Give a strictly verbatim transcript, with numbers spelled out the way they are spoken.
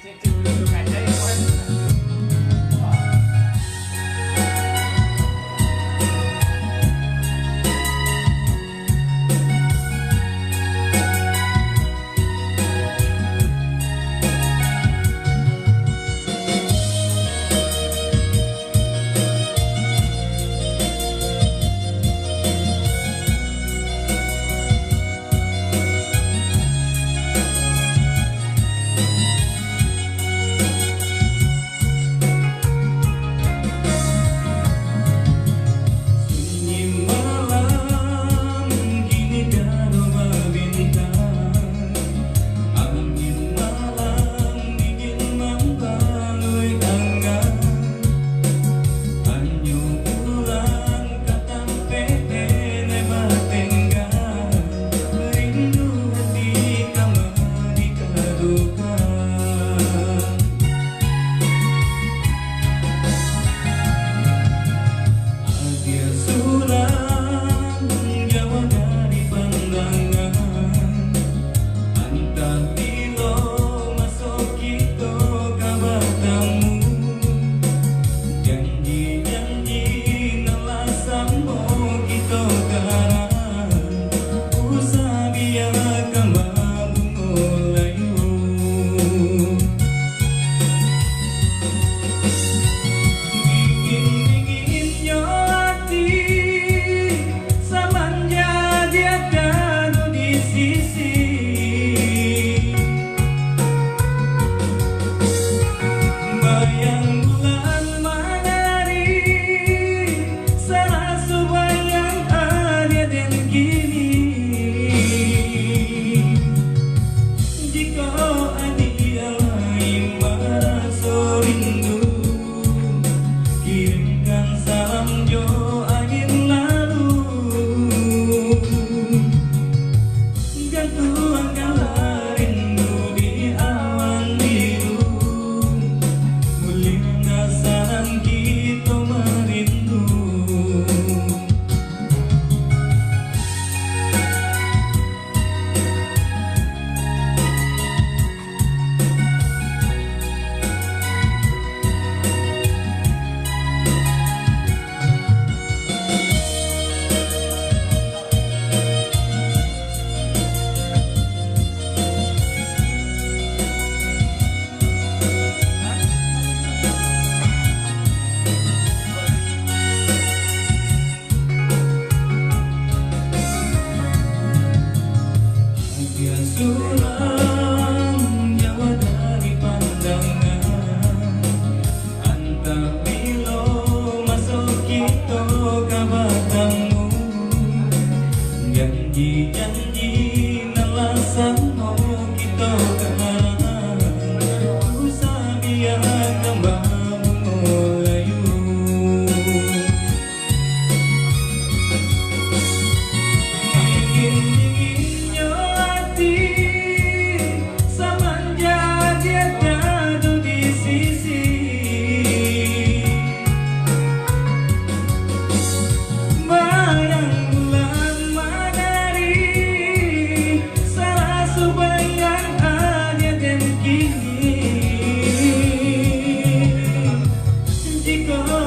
Sunyi malam kini tiada babintang, angin malam dingin mambaluik angan. Hanyo pulang ka tampek nenek batenggang, rindu hati ka manikadukan. Adia surang jauah dari pandangan, antah bilo maso kito ka batamu. Janji-janji nan lah samo kito karang, usah biakan babungo layu. Dingin-dinginnyo ati, samanjak dia tiada di sisi. Bayang bulan manari, saraso bayang adia den kini. Jikok adia lai maraso rindu, kirimkan salam jo angin lalu. Gantuangkanlah rindu di awan biru, mulihna sanan kito marindu. Adia surang jauah dari pandangan, antah bilo maso kito ka batamu. Janji-janji nan lah samo kito karang, usah biakan babungo layu. Dingin-dinginnyo ati, samanjak dia tiada di sisi. Bayang bulan manari, saraso bayang adia den kini. Jikok